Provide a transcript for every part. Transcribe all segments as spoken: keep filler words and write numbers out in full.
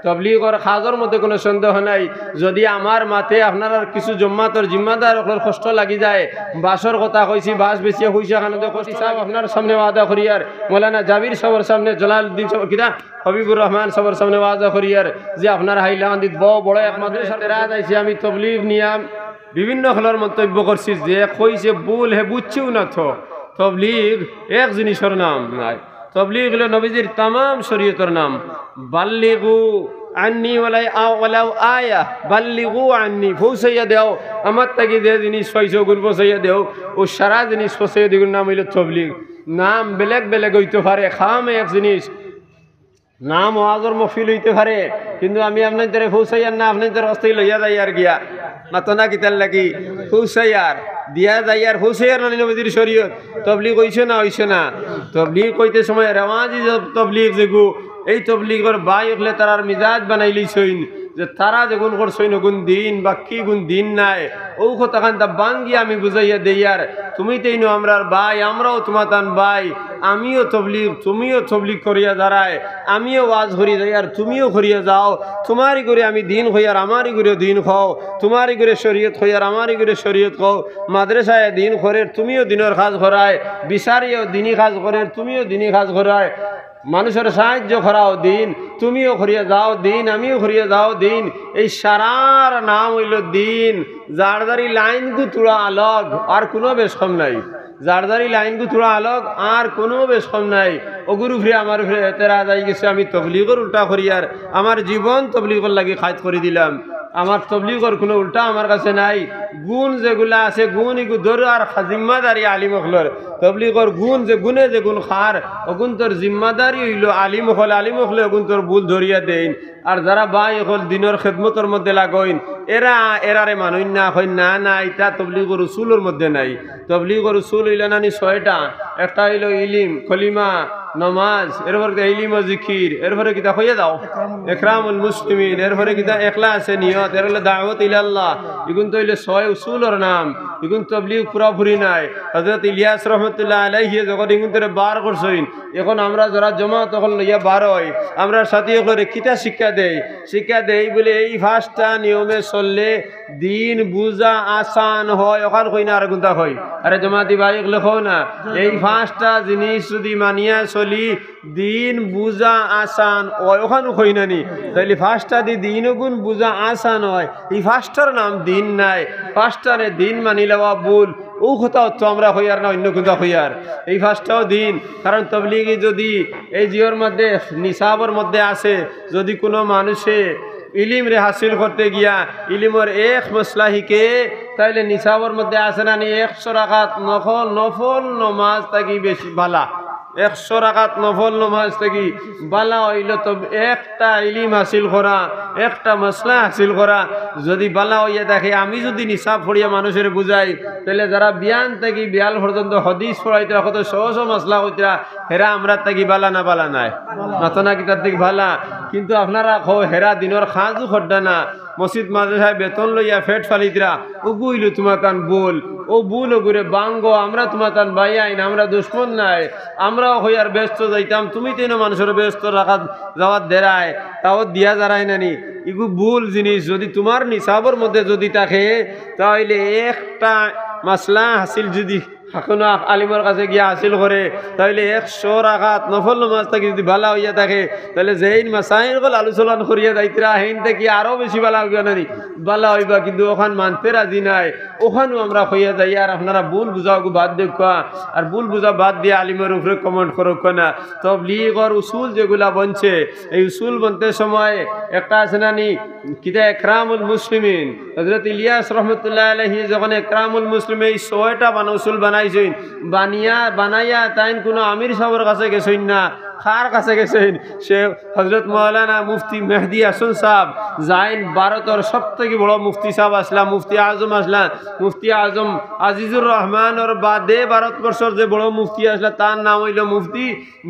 তবলিগর কাজর মধ্যে কোনো সন্দেহ নাই। যদি আমার মাতে আপনারার কিছু জমাতর জিম্মাদার অকলর কষ্ট লাগি যায়, বাঁশর কথা কইছি, বাঁশ বেচিয়া পয়সা খানো তো কষ্ট সাহেব আপনার সামনে ওয়াদা করিয়ার, মৌলানা জাবির সাহেবর সামনে, জালালউদ্দিন সাহেব, কিতা, হবিবুর রহমান সাহেবর সামনে ওয়াদা করিয়ার যে আপনার হাইলাকান্দিত বড় বড় এক মাদ্রাসা রাত আইছি আমি তবলিগ নিয়াম বিভিন্ন অকলর মন্তব্য করছি যে কইছে ভুল, হে বুঝছেও না তো। তবলিগ এক জিনিসর নাম নায়। তবলিগ হইল নবীজির তামাম শরীয়তর নাম। বাল্লিগু আন্নি ওয়ালাই আ-, ওয়ালাউ আয়া, বাল্লিগু আন্নি, পৌঁছাইয়া দেও, আমার থাকি যে জিনিস পাইছো অগুন পৌঁছাইয়া দেও, ও সারা জিনিস পৌঁছাইয়া দেওয়ার নাম হইল তবলিগ। নাম বেলেগ বেলেগ হইতে পারে, কাম এক জিনিস, নাম ওয়াজর মহফিল হইতে পারে, কিন্তু আমি আপনাইন্তরে পৌঁছাইয়ার না, আপনাইন্তর হস্তে লইয়া যাইয়ার গিয়া। মাতো না কিতার লাগি? পৌঁছাইয়ার, দিয়া যাইয়ার, পৌঁছাইয়ার নানি নবীজির শরীয়ত। তবলিগ হইছে না, হইছে না? তবলিগ কইতে সময় রেওয়াজি যে তবলিগ যেগু, এই তবলিগর ভাই অকলে তারার মিজাজ বানাইলিছইন যে তারা যেগুন করছইন অগুন দিন, বাকি গুন দিন নায়। ও কথাখান তা বাঙ্গি আমি বুঝাইয়া দেইয়ার, তুমি তেইনও আমরার ভাই, আমরাও তুমাতান ভাই। আমিও তবলিগ, তুমিও তবলিগ করিয়া দাঁড়ায়, আমিও ওয়াজ করি যাইয়ার, তুমিও করিয়া যাও। তুমারি করে আমি দিন কইয়ার, আমারি করে দিন কও, তুমারি করে শরীয়ত কইয়ার, আমারি করে শরীয়ত কও। মাদ্রাসায় দিন করের, তুমিও দিনর কাজ করায়, বিচারিও দিনি কাজ করের, তুমিও দিনি কাজ করায়। মানুষর সাহায্য করাও দিন, তুমিও করিয়া যাও দিন, আমিও করিয়া যাও দিন। এই সারার নাম হইল দিন। যার যারি লাইনগু থুড়া আলগ, আর কোনো বেশ কম নাই। যার যারি লাইনগু থুড়া আলগ, আর কোনো বেশ কম নাই। অগুর উপরে আমার উপরে এতরাজ আই গেছে, আমি তবলিগর উল্টা করিয়ার, আমার জীবন তবলিগর লাগি খাইত করি দিলাম। আমার তবলিগর কোনো উল্টা আমার কাছে নাই। গুণ যেগুলা আছে, গুণ ইগু ধরো আর খা-, জিম্মাদারি আলিম অকলর। তবলিগর গুণ যে গুণে যেগুন খার, অগুন্তর জিম্মাদারি হইল আলিম অকল, আলিম অকলে অগুন্তর ভুল ধরিয়া দেইন। আর যারা ভাই অকল দিনর খেদমতর মধ্যে লাগইন, এরা, এরারে মানইন না, কইন না, না, ইতা তবলিগর উসুলর মধ্যে নাই। তবলিগর উসুল হইল নানি ছয়টা, একটা হইল ইলিম, কলিমা, নমাজ, এরপরে কিতা ইলিম ও জিকির, এরপরে কিতা কইয়া দাও? একরামুল মুসলিমিন, এরপরে কিতা এখলাসে নিয়ত, এর হইল দাওয়াত ইলাল্লাহ। ইগুন তো হইল ছয় উসুলর নাম, ইগুন তবলিগ পুরাপুরি নাই। হযরত ইলিয়াস রহমতুল্লাহ আলাইহি যখন ইগুন তোরে বার করছইন, এখন আমরা যারা জমাত অকল লইয়া বার অই, আমরা সাথী অকলরে কিতা শিক্ষা দেই? শিক্ষা দেই বলে এই পাঁচটা নিয়মে চললে দিন বুঝা আসান হয়, অখান কই না আর কুনটা কই? আরে জমাতি ভাই অকলে কও না, এই পাঁচটা জিনিস যদি মানিয়া চলি দিন বুঝা আসান হয়, অখানও কই না নি? তাইলে পাঁচটা দি দিন অগুন বুঝা আসান হয়, এই পাঁচটার নাম দিন নায়। পাঁচটারে দিন মানি লওয়া ভুল, ও কথাও তো আমরা কইয়ার না, অন্য কুনটা কইয়ার। এই পাঁচটাও দিন, কারণ তবলিগি যদি এই জিওর মধ্যে, নিসাবর মধ্যে আছে, যদি কোনো মানুষে ইলিমরে হাসিল করতে গিয়া ইলিমর এক মসলা হিকে, তাইলে নিসাবর মধ্যে আছে না নি, একশো রাকাত নফল, নফল নমাজ থাকি বেশি বালা। একশো রাকাত নফল নমাজ থাকি বালা হইল তো একটা ইলিম হাসিল করা, একটা মসলা হাসিল করা। যদি বালা হইয়া থাকে, আমি যদি নিসাব পড়িয়া মানুষরে বুঝাই, তাইলে যারা বিয়ান থাকি বিয়াল পর্যন্ত হাদিস পড়াইতরা, কত শো শো মসলা কইতরা, হেরা আমরার থাকি বালা না বালা নায়? মাতো না কিতার থাকি বালা। কিন্তু আপনারা কও, হেরা দিনর কাজও কররা না, মসজিদ মাদ্রাসায় বেতন লইয়া পেট ফালিতরা, অগু অইল তুমাতান ভুল। অউ ভুল অগুরে ভাঙ্গো, আমরা তুমাতান ভাইয়াইন, আমরা দুশমন নায়। আমরাও কইয়ার বেহেস্তো যাইতাম, তুমি তেইনও মানষরে বেহেস্তো রাখাত যাওয়াত দেরায়, তাও দিয়া যারায় না নি। ইগু ভুল জিনিস, যদি তুমার নিসাবর মধ্যে যদি থাকে, তাইলে একটা মাসলা হাসিল যদি কুনু আলিমর কাছে গিয়া হাসিল করে, তাইলে একশো রাকাত নফল নমাজ থাকি যদি বালা অইয়া থাকে, তাইলে যেইন মাসাইল অকল আলোচনা করিয়া যাইতরা, হেইন থাকি আরো বেশি বালা অইবা না নি? বালা অইবা, কিন্তু অখান মানতে রাজি নায়। অখানও আমরা কইয়া যাই, আর আপনারা ভুল বুঝা অগু বাদ দেউক্কা, আর ভুল বুঝা বাদ দিয়া আলিমর উপরে comment করউক্কা না। তবলিগর উসুল যেগুলা বনছে, এই উসুল বনতে সময় একটা আছে না নি, কিতা একরামুল মুসলিমিন, হযরত ইলিয়াস রহমতুল্লাহ আলাইহি যখন একরামুল মুসলিমিন এই ছয়টা বানা-, উসুল বানাইছইন, বানিয়া, বানাইয়া তাইন কুনু আমির সাবর কাছে গেছইন না, কার কাছে গেছইন? সে হযরত মাওলানা মুফতি মেহদি হাসান সাব, যাইন ভারতর সব থাকি বড় মুফতি সাব আছলা, মুফতি আজম আছলা, মুফতি আজম আজিজুর রহমানর বাদে ভারতবর্ষর যে বড় মুফতি আছলা, তার নাম অইল মুফতি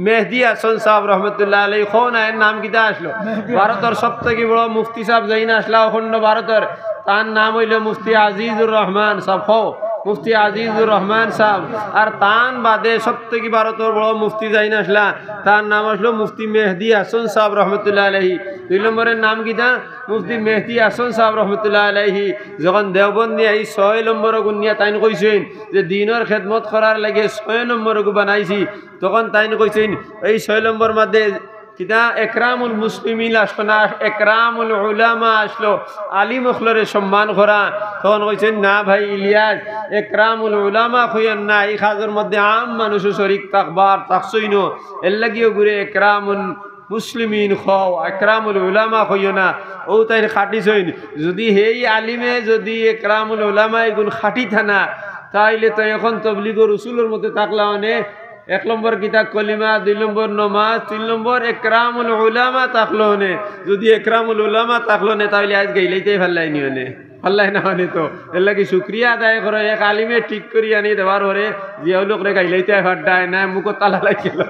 মেহদি হাসান সাব রহমতুল্লাহ আলাইহি। কও না, এর নাম কিতা আছলো? ভারতর সব থাকি বড় মুফতি সাব যেইন আছলা অখণ্ড ভারতর, তার নাম অইল মুফতি আজিজুর রহমান সাব। কও, মুফতি আজিজুর রহমান সাহেব। আর তান বাদে সব থাকি ভারতর বড় মুফতি যাইন আছলা, তান নাম আছলো মুফতি মেহদি হাসান সাহেব রহমতুল্লাহ আলাইহি। দুই নম্বরর নাম কিতা? মুফতি মেহদি হাসান সাহেব রহমতুল্লাহ আলাইহি। যখন দেওবন্দ নিয়া এই ছয় নম্বরগু নিয়া তাইন কইছইন যে দিনর খেদমত করার লাগি ছয় নম্বরগু বানাইছি, তখন তাইন কইছইন এই ছয় নম্বর মাঝে কিতা একরামুল মুসলিমিন আছলো না, একরামুল উলামা আছলো, আলিম অকলরে সম্মান করা। তখন কইছইন, "না ভাই ইলিয়াস, একরামুল উলামা কইয়েন না, এই কাজর মধ্যে আম মানুষও শরিক থাকবার, থাকছইন। এর লাগিও গুরে একরামুল মুসলিমিন কও, একরামুল উলামা কইও না।" অউ তাইন খাটিছইন। যদি হেই আলিমে যদি একরামুল উলামা ইগুন খাটিতা না, তাইলে তো এখন তবলিগর উসুলর মধ্যে থাকলা অনে এক নম্বর কিতা কলিমা, দুই নম্বর নমাজ, তিন নম্বর একরামুল উলামা থাকলো অনে। যদি একরামুল উলামা থাকলো অনে, তাইলে আইজ গাইলাইতায় পারলায় নি অনে? পারলায় না অনে তো। এর লাগি শুকরিয়া আদায় করো, এক আলিমে ঠিক করি আনি দেওয়ার পরে যে অউ লোকরে গাইলাইতায় পাররায় না, মুখো তালা লাগিল।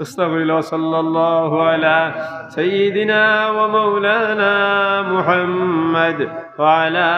আস্তাগফিরুল্লাহ, সাল্লাল্লাহু আলা সাইয়্যিদিনা ওয়া মাওলানা মুহাম্মদ ওয়া আলা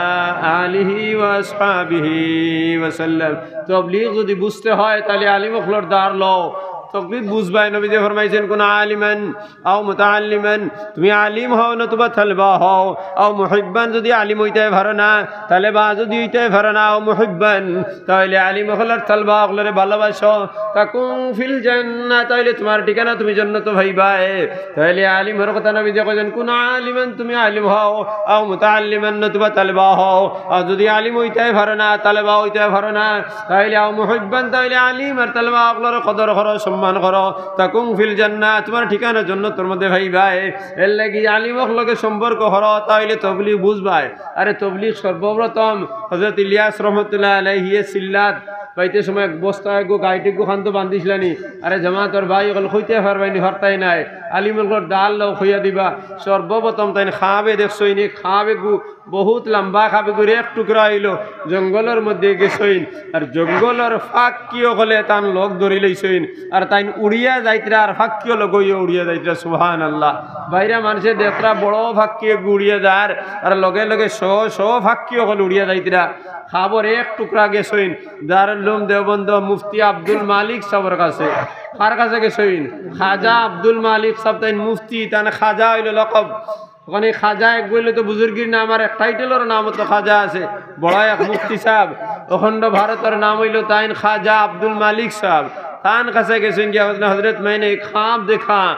আলিহি ওয়া আসহাবিহি ওয়া সাল্লাম। তবলিগ যদি বুঝতে হয়, তাইলে আলিম অকলর দ্বার লও। তবলিগ বুঝবায়, নবীজি ফরমাইছইন, "কুন আলিমান আও মুতাআল্লিমান", তুমি আলিম হও নতুবা তালেবা হও, "আও মুহিব্বান", যদি আলিম অইতায় পারো না, তালেবা যদি অইতায় পারো না, "আও মুহিব্বান", তাইলে আলিম অকল আর তালেবা অকলরে ভালোবাসো, "তাকুন ফিল জান্নাহ", তাইলে তুমার ঠিকানা তুমি জন্নত পাইবায়। তাইলে আলিমর কথা নবীজি কইছইন, "কুন আলিমান", তুমি আলিম হও, "আও মুতাআল্লিমান", নতুবা তালেবা হও। আর যদি আলিম অইতায় পারো না, তালেবা অইতায় পারো না, তাইলে "আও মুহিব্বান", তাইলে আলিম আর তালেবা অকলর কদর করো, সম্মান করো। "তাকুন ফিল জান্নাহ", তুমার ঠিকানা জন্নতর মধ্যে পাইবায়। এর লাগি আলিম অকলর লগে সম্পর্ক করো, তাইলে তবলিগ বুঝবায়। আরে তবলিগ সর্বপ্রথম হযরত ইলিয়াস রহমতুল্লাহ আলাইহি সিল্লাত বাইতে সময় এক বস্তা এগু গাইট এগু খান্ত বান্ধিছলা নি। আরে জামাতর ভাই অকল কইতায় পারবায় নি, পারতায় নায়। আলিম অকলর দ্বার লও, কইয়া দিবা। সর্বপ্রথম তাইন খাবে দেখছইন, এক খাব এগু বহুত লম্বা খাব এগুর এক টুকরা অইলো, জঙ্গলর মধ্যে গেছইন, আর জঙ্গলর ফাক্কি অকলে তান লগ ধরি লইছইন, আর তাইন উড়িয়া যাইতরা, আর ফাক্কি অকল লগে উড়িয়া যাইতরা। সুবহানাল্লাহ। বাইরা মানষে দেখরা বড় ফাক্কি এগু উড়িয়া যার, আর লগে লগে শ শ ফাক্কি অকল উড়িয়া যাইতরা। খাবর এক টুকরা গেছইন দারুল উলুম দেওবন্দ মুফতি আব্দুল মালিক সাবর কাছে। কার কাছে গেছইন? খাজা আব্দুল মালিক সাব, তাইন মুফতি, তান খাজা অইলো লকব। অখানো খাজা এক অইলে তো বুজুর্গির নাম, আর এক টাইটেলর নাম তো খাজা আছে, বড় এক মুফতি সাব। অখণ্ড ভারতর নাম অইলো তাইন খাজা আব্দুল মালিক সাব। তান কাছে গেছইন গিয়া কইছইন, "হযরত, मैंने एक ख्वाब देखा,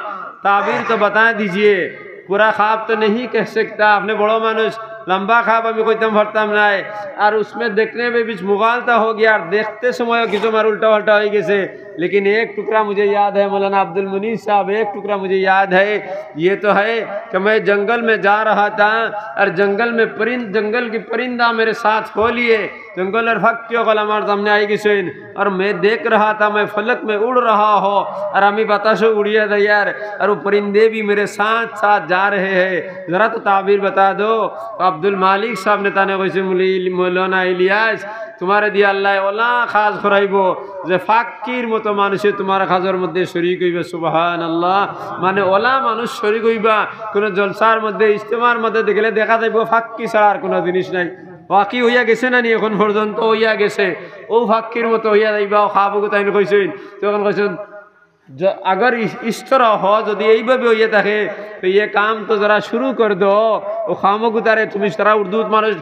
ताबीर तो बता दीजिए, पूरा ख्वाब तो नहीं कह सकता, আপনে বড় মানুষ, লম্বা খাব আমি কইতাম পারতাম নায়, আর उसमें देखने में कुछ मुगालता हो गया, আর দেখতে সময়ও কিছু আমার উল্টা পাল্টা অই গেছে।" लेकिन एक टुकड़ा मुझे याद है मौलाना अब्दुल मुनीर साहब, एक टुकड़ा मुझे याद है, ये तो है कि मैं जंगल में जा रहा था और जंगल में परिंद, जंगल की परिंदा मेरे साथ हो लिए, जंगलर ফাক্কি অকল আমার সামনে আই গেছইন, और मैं देख रहा था मैं फलक में उड़ रहा हूँ, আর আমি বাতাসো উড়িয়া যাইয়ার, और वो परिंदे भी मेरे साथ साथ जा रहे हैं, ज़रा तो ताबीर बता दो। তো আব্দুল মালিক সাব নে তানে কইছে, "মুলি-, মৌলানা ইলিয়াস, তুমারে দিয়া আল্লায় অলা কাজ করাইবো যে ফাক্কির মতো মানষে তুমার কাজর মধ্যে শরিক অইবা।" সুবহানাল্লাহ। মানে অলা মানুষ শরিক অইবা, কুনু জলসার মধ্যে, ইজতেমার মধ্যে দেখলে দেখা যাইবো ফাক্কি ছাড়া আর কুনু জিনিস নাই। ফাক্কি অইয়া গেছে না নি অখন পর্যন্ত? অইয়া গেছে। অউ ফাক্কির মতো অইয়া যাইবা, অউ খাবগু তাইন কইছইন। তখন কইছইন, য-, अगर इस, इस तरह हो, যদি এইভাবে অইয়া থাকে, तो ये काम तो ज़रा शुरू कर दो। অউ কামগু তারে তুমি, তারা উর্দুত মানুষ,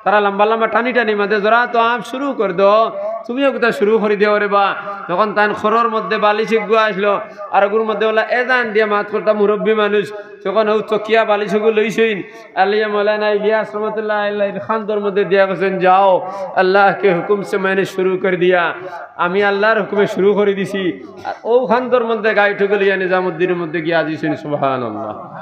তারা লম্বা লম্বা টানি টানি মাতে, "ज़रा तो आप शुरू कर दो, তুমিও কিতা শুরু করি দেও রে বা।" তখন তান খরর মধ্যে বালিশ এগু আছলো, আর অগুর মধ্যে অলা এজান দিয়া মাত করতা মুরব্বি মানুষ, তখন অউ তকিয়া বালিশ অগু লইছইন, আলিয়া মৌলানা ইলিয়াস রহমতুল্লাহ আলাইহির কান্দর মধ্যে দিয়া কইছইন, "जाओ, अल्लाह के हुक्म से मैंने शुरू कर दिया, আমি আল্লার হুকুমে শুরু করি দিছি।" আর অউ কান্দর মধ্যে গাইট অগু লইয়া নিজামুদ্দিনর মধ্যে গিয়া হাজির অইছইন। সুবহানাল্লাহ।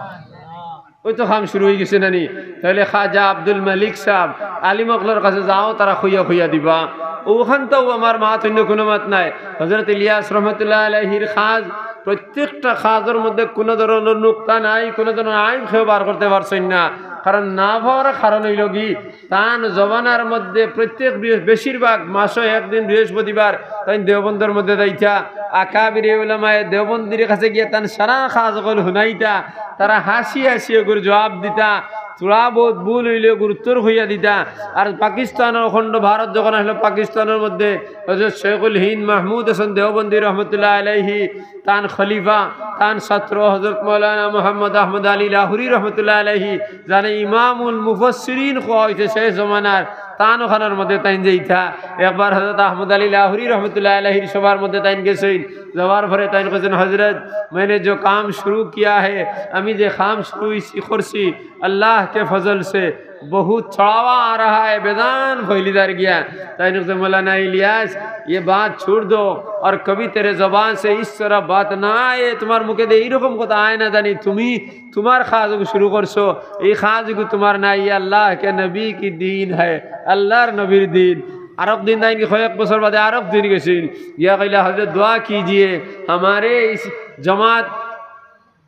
অউ তো কাম শুরু অই গেছে না নি? তাইলে খাজা আব্দুল মালিক সাব, আলিম অকলর কাছে যাও, তারা কইয়া কইয়া দিবা। অখানতাউ আমার মাত, অইন্য কুনু মাত নাই। হযরত ইলিয়াস রহমতুল্লাহ আলাইহির কাজ, প্রত্যেকটা কাজর মধ্যে কুনু ধরনর নুক্তা নাই, কুনু ধরনর আইব কেউ বার করতে পারছইন না। কারণ না পাওয়ার কারণ অইলো কি, তান জমানার মধ্যে প্রত্যেক বৃহ-, বেশিরভাগ মাসো একদিন বৃহস্পতিবার তাইন দেওবন্দর মধ্যে যাইতা। আকাবিরে উলামায়ে দেওবন্দির কাছে গিয়া তান সারা কাজ অকল হুনাইতা, তারা হাসি হাসি অগুর জবাব দিতা। থুড়া বউত ভুল অইলে গুরুত্বর কইয়া দিতা। আর পাকিস্তানর খণ্ড ভারত যখন আছলো, পাকিস্তানর মধ্যে হযরত শেখুল হিন্দ মাহমুদ হাসান দেওবন্দি রহমতুল্লাহ আলাইহি, তান খলিফা, তান ছাত্র হযরত মাওলানা মুহাম্মদ আহমদ আলী লাহোরী রহমতুল্লাহ আলাইহি, যানে ইমামুল মুফাসসিরিন কওয়া অইছে শেষ জমানার, তান ওখানর মধ্যে তাইন যাইতা। একবার হযরত আহমদ আলী লাহোরী রহমতুল্লাহ আলাইহির সভার মধ্যে তাইন গেছইন, যাওয়ার পরে তাইন কইছইন, "হযরত, मैंने जो काम शुरू किया है, আমি যে কাম শুরু অইছি, করছি, अल्लाह के फजल से बहुत चढ़ावा आ रहा है, বেজান ফয়লি যার গিয়া।" তাইন কইছইন, "मौलाना इलियास, ये बात छोड़ दो और कभी तेरे ज़बान से इस तरह बात ना आए, তোমার মুখে দিয়া এইরকম কথা আয় না জানি, তুমি তোমার কাজগু শুরু করছো, এই কাজগু তোমার না, ये अल्लाह के नबी की दीन है, আল্লাহর নবীর দিন।" আরক দিন তাইন কয়েক বছর বাদে আরক দিন গেছইন, গিয়া কইলা, "हज़रत दुआ कीजिए हमारे इस जमात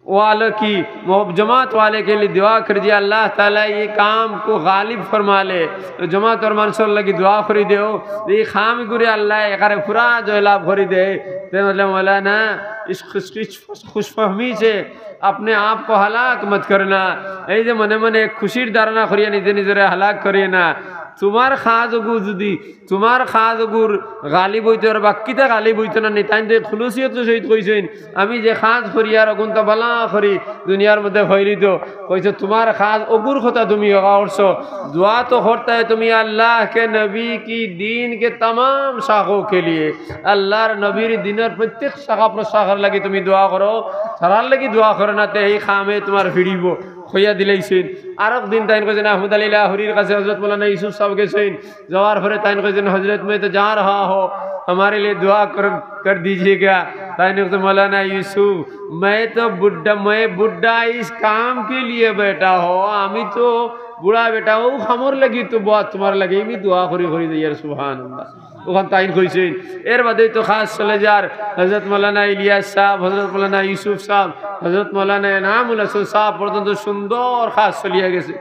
वालों की, जमात वाले के लिए दुआ कीजिए, अल्लाह ताला ये काम को गालिब फरमा ले।" তো জমাতর মানষর লাগি দোয়া করি দেও, এই কামগুরে আল্লায় একেবারে পুরা জয়লাভ করি দেয়। তে বলে, "मौलाना, इस खुश, खुश, खुशफहमी से अपने आप को हलाक मत करना।" এই যে মনে মনে খুশির ধারণা করিয়া নিজে নিজরে হালাক করিও না। তোমার কাজগু যদি, তোমার কাজগুর গালিব অইতো আর বাক্কিতা গালিব অইতো না নি। তাইন তো খুলুসিয়তর সহিত কইছইন, "আমি যে কাজ করি আর অগুনতা বালা করি, দুনিয়ার মধ্যে ফয়লি তো।" কইছে, "তোমার কাজ অগুর কথা তুমি অগা করছো, দোয়া তো করতায় তুমি अल्लाह के नबी की दीन के तमाम शाखों के लिए, আল্লাহর নবীর দিনর প্রত্যেক শাখা প্রশাখার লাগি তুমি দোয়া করো, তারার লাগি দোয়া করো না, তে এই কামে তোমার ফিরিব।" কইয়া দিলাইছইন। আরক দিন তাইন কইছইন আহমদ আলী লাহোরীর কাছে হযরত মাওলানা ইউসুফ সাব গেছইন, যাওয়ার পরে তাইন কইছইন, "हज़रत, मैं तो जा रहा हूँ, हमारे लिए दुआ कर, कर दीजिएगा।" তাইন কইছইন, "मौलाना यूसुफ, मैं तो बुढ़ा, मैं बुढ़ा इस काम के लिए बैठा हूँ, আমি তো বুড়া বেটা, ও কামর লাগি তো বউত তোমার লাগি আমি দোয়া করি করি যাইয়ার।" সুবহানাল্লাহ। ওখান তাইন কইছইন। এর বাদে তো কাজ চলে যার। হযরত মাওলানা ইলিয়াস সাব, হযরত মাওলানা ইউসুফ সাব, হযরত মাওলানা এনামুল হাসান সাব পর্যন্ত সুন্দর কাজ চলিয়া গেছে।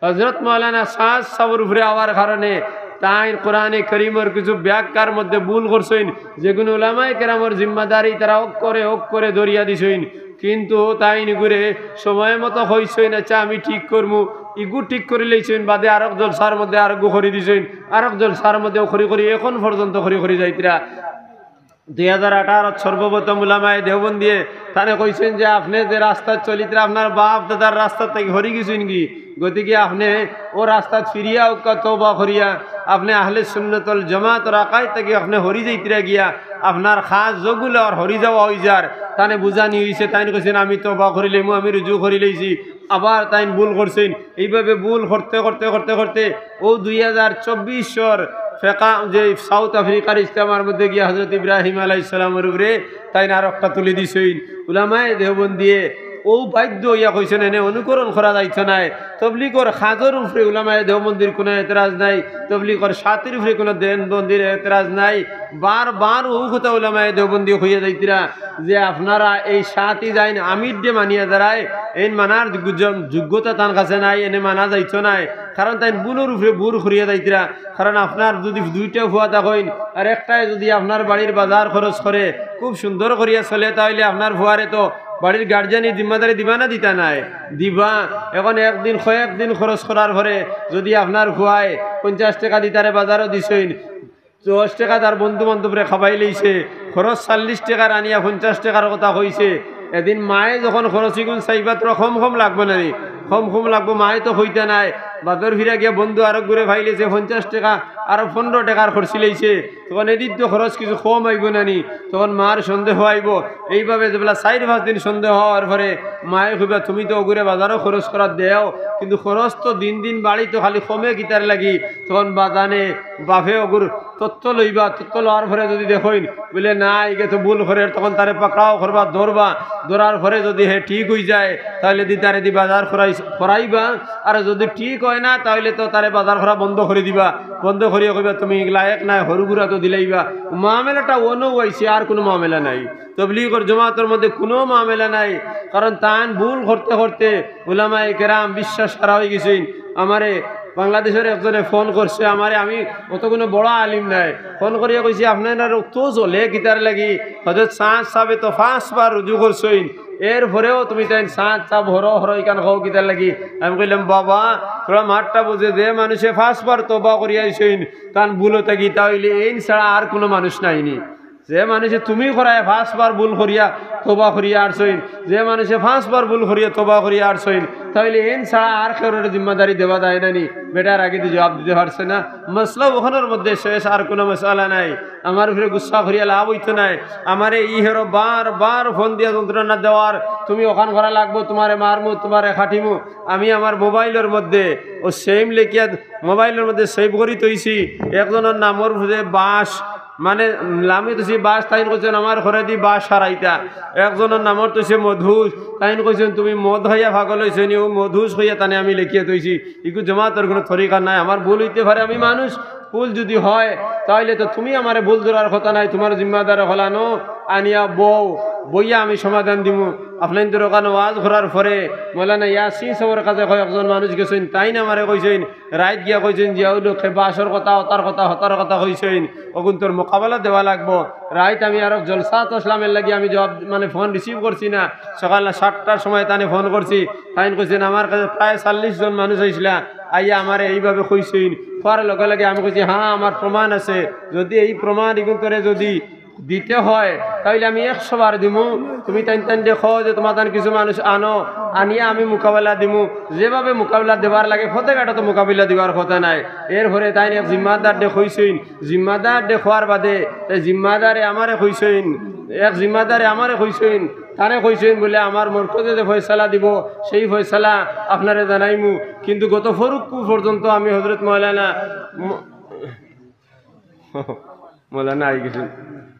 হযরত মাওলানা সাদ সাবর উপরে আওয়ার কারণে তাইন কোরআনে করিমর কিছু ব্যাখ্যার মধ্যে ভুল করছইন, যেগুন উলামায়ে কেরামর জিম্মাদারি তারা অক্ষরে অক্ষরে ধরিয়া দিছইন। কিন্তু তাইন ইগুরে সময় মতো কইছইন, "আচ্ছা, আমি ঠিক করমু।" ইগু ঠিক করি লইছইন, বাদে আরক জলসার মধ্যে আরকগু করি দিছইন, আরক জলসার মধ্যেও করি করি এখন পর্যন্ত করি করি যাইতরা। দুই হাজার আঠারো সর্বপ্রথম উলামায়ে দেওবন্দিয়ে তানে কইছইন যে, "আপনে যে রাস্তাত চলিতরা, আপনার বাপ দাদার রাস্তা থাকি হরি গেছইন কি? গতিকে আপনে ও রাস্তাত ফিরিয়া উক্কা তওবা করিয়া আপনে আহলে সুন্নাত ওয়াল জামাতর আকাইদ থাকি আপনে হরি যাইতরা গিয়া আপনার কাজ যেগুলা আর হরি যাওয়া অইযার।" তানে বুঝানি অইছে, তাইন কইছইন, "আমি তওবা করি লইমু, আমি রুজু করি লইছি।" আবার তাইন ভুল করছইন। এইভাবে ভুল করতে করতে করতে করতে ও দুই হাজার চব্বিশর ফেকা যে সাউথ আফ্রিকার ইজতেমার মধ্যে গিয়া হযরত ইব্রাহিম আলাইহিস সালামর উপরে তাইন আরকটা তুলি দিছইন। উলামায়ে দেওবন্দিয়ে ও বাধ্য অইয়া কইছইন, এনে অনুকরণ করা যাইতো নায়। তবলিগর কাজর উপরে উলামায়ে দেওবন্দির কোনো এতরাজ নাই, তবলিগর সাথীর উপরে কোনো দেওবন্দির এতরাজ নাই। বারবার ও কথা উলামায়ে দেওবন্দি কইয়া যাইতরা যে আপনারা এই সাথী যাইন আমিররে মানিয়া দাঁড়ায়, এইন মানার যোগ্য-, যোগ্যতা তান কাছে নাই, এনে মানা যাইতো নায়। কারণ তাইন ভুলর উপরে ভুল করিয়া যাইতরা। কারণ আপনার যদি দুইটা ফুয়া থাকইন আর একটায় যদি আপনার বাড়ির বাজার খরচ করে, খুব সুন্দর করিয়া চলে, তাইলে আপনার ফুয়ারে তো বাড়ির গার্জিয়ানি জিম্মাদারি দিবা না দিতা নায়? দিবা। এখন একদিন কয়েকদিন খরচ করার পরে যদি আপনার ফুয়ায় পঞ্চাশ টেকা দি তারে বাজারো দিছইন, দশ টেকা তার বন্ধু বান্ধবরে খাবাই লইছে, খরচ চল্লিশ টেকার আনিয়া পঞ্চাশ টেকার কথা কইছে। এদিন মায়ে যখন খরচ ইগুন চাইবা, তোরা কম কম লাগবো না নি? কম কম লাগবো, মায়ে তো কইতা নায়। বাজার ফিরা গিয়া বন্ধু আরকগুরে পাইলিছে পঞ্চাশ টেকা, আরো পনেরো টেকার খরচি লইছে, তখন এদিন তো খরচ কিছু কম আইবো না নি? তখন মার সন্দেহ আইবো। এইভাবে যেবলা চাইর পাঁচ দিন সন্দেহ অওয়ার পরে মায়ে কইবা, "তুমি তো অগুরে বাজারো খরচ করাত দেও, কিন্তু খরচ তো দিন দিন বাড়িতো, খালি কমে কিতার লাগি?" তখন বাজানে বাপে অগুর তথ্য লইবা, তথ্য লওয়ার পরে যদি দেখইন বুলে, "না, ইগে তো ভুল করের", তখন তারে পাকড়াও করবা, ধরবা, ধরার পরে যদি হে ঠিক অইযায়, তাইলে দি তারে দি বাজার করাই-, করাইবা, আর যদি ঠিক অয় না, তাইলে তো তারে বাজার করা বন্ধ করি দিবা, বন্ধ করিয়া কইবা, "তুমি লায়েক নায়, হুরু-গুরা তো দিলাইবা।" মামলাটা অনো অইছে, আর কুনু মামলা নাই। তবলিগর জমাতর মধ্যে কুনু মামলা নাই, কারণ তান ভুল করতে করতে উলামায়ে কেরাম বিশ্বাস হারা অইগেছইন। আমারে বাংলাদেশর একজনে ফোন করছে, আমারে, আমি অত কুনু বড় আলিম নায়, ফোন করিয়া কইছে, "আপনারার অত জ্বলে কিতার লাগি? হযরত সাদ সাবে তো পাঁচবার রুজু করছইন, এরপরেও তুমি তাইন সাত চাপ হরো হরো ইখান কও কিতার লাগি? আমি কইলাম, "বাবা, তোরা মাতটা বুঝে, যে মানুষে পাঁচবার তওবা করিয়া আইছইন, তান ভুল অতা কিতা অইলে এইন ছাড়া আর কুনু মানুষ নাইনি।" যে মানুষে তুমি করায় পাঁচবার ভুল করিয়া তওবা করিয়া আরছইন, যে মানুষে পাঁচবার ভুল করিয়া তওবা করিয়া আরছইন, তাইলে এইন ছাড়া আর কেউররে জিম্মাদারি দেওয়া যায় না নি? বেটার আগেদি জবাব দিতে পারছে না। মাসলা অখানর মধ্যে শেষ, আর কুনু মাসলা নাই। আমার উপরে গুসা করিয়া লাভ অইতো নায়। আমারে ইহেরো বারবার ফোন দিয়া যন্ত্রণা দেওয়ার, "তুমি অখান করা লাগবো, তুমারে মারমু, তুমারে কাটিমু।" আমি আমার মোবাইলর মধ্যে ও সেম লেখিয়া, মোবাইলর মধ্যে সেভ করি থইছি, একজনর নামর উপরে বাঁশ, মানে, লামি থইছি বাঁশ, তাইন কইছইন, "আমার ঘরেদি বাঁশ হারাইতা।" একজনর নামর থইছে মধুস, তাইন কইছইন, "তুমি মদ খাইয়া পাগল অইছো নি?" অউ মধুস কইয়া তানে আমি লেখিয়া থইছি, ইগু জমাতর কুনু তরিকা নাই। আমার ভুল অইতে পারে, আমি মানুষ, ভুল যুদি হয়, তাইলে তো তুমি আমারে ভুল ধরার কথা নায়, তুমার জিম্মাদার অকল আনো, আনিয়া বও, বইয়া আমি সমাধান দিমু। আপনাইনতর অখান ওয়াজ করার পরে মৌলানা ইয়াসিন সাবর কাছে কয়েকজন মানুষ গেছইন, তাইন আমারে কইছইন, রাইত গিয়া কইছইন, "জিয়াউল হকে বাঁশর কথা, হতার কথা, হতার কথা কইছইন, অগুনতর মোকাবেলা দেওয়া লাগবো।" রাইত আমি আরো জলসাত আছলাম, এরলাগি আমি জবাব, মানে, ফোন রিসিভ করছি না। সকাল সাতটার সময় তানে ফোন করছি, তাইন কইছইন, "আমার কাছে প্রায় চল্লিশ জন মানুষ আইছলা, আইয়া আমারে এইভাবে কইছইন।" কওয়ার লগে লগে আমি কইছি, "হ্যাঁ, আমার প্রমাণ আছে, যুদি এই প্রমাণ ইগুনতরে যুদি দিতে হয়, তাইলে আমি একশো বার দিমু। তুমি তাইন তাইনরে কও যে তুমার তান কিছু মানুষ আনো, আনিয়া আমি মোকাবেলা দিমু।" যেভাবে মোকাবেলা দেবার লাগে, ফতে ঘাটে তো মোকাবেলা দিবার কথা নায়। এরপরে তাইন এক জিম্মাদাররে কইছইন, জিম্মাদাররে কওয়ার বাদে এই জিম্মাদারে আমারে কইছইন, এক জিম্মাদারে আমারে কইছইন, তানে কইছইন বুলে, "আমার মরকজে যে ফয়সালা দিবো, সেই ফয়সালা আপনারে জানাইমু।" কিন্তু গত পরশু পর্যন্ত আমি হজরত মৌলানা ম-, মৌলানা আই গেছইন।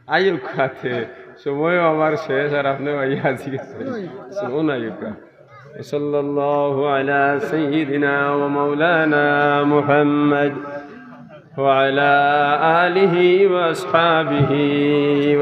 আইউক্কা তে, সময়ও আমার শেষ, আর আপনে ভাই আজি গেছইন। শুনুন, আইউক্কা। وصلى الله على سيدنا ومولانا محمد وعلى آله وأصحابه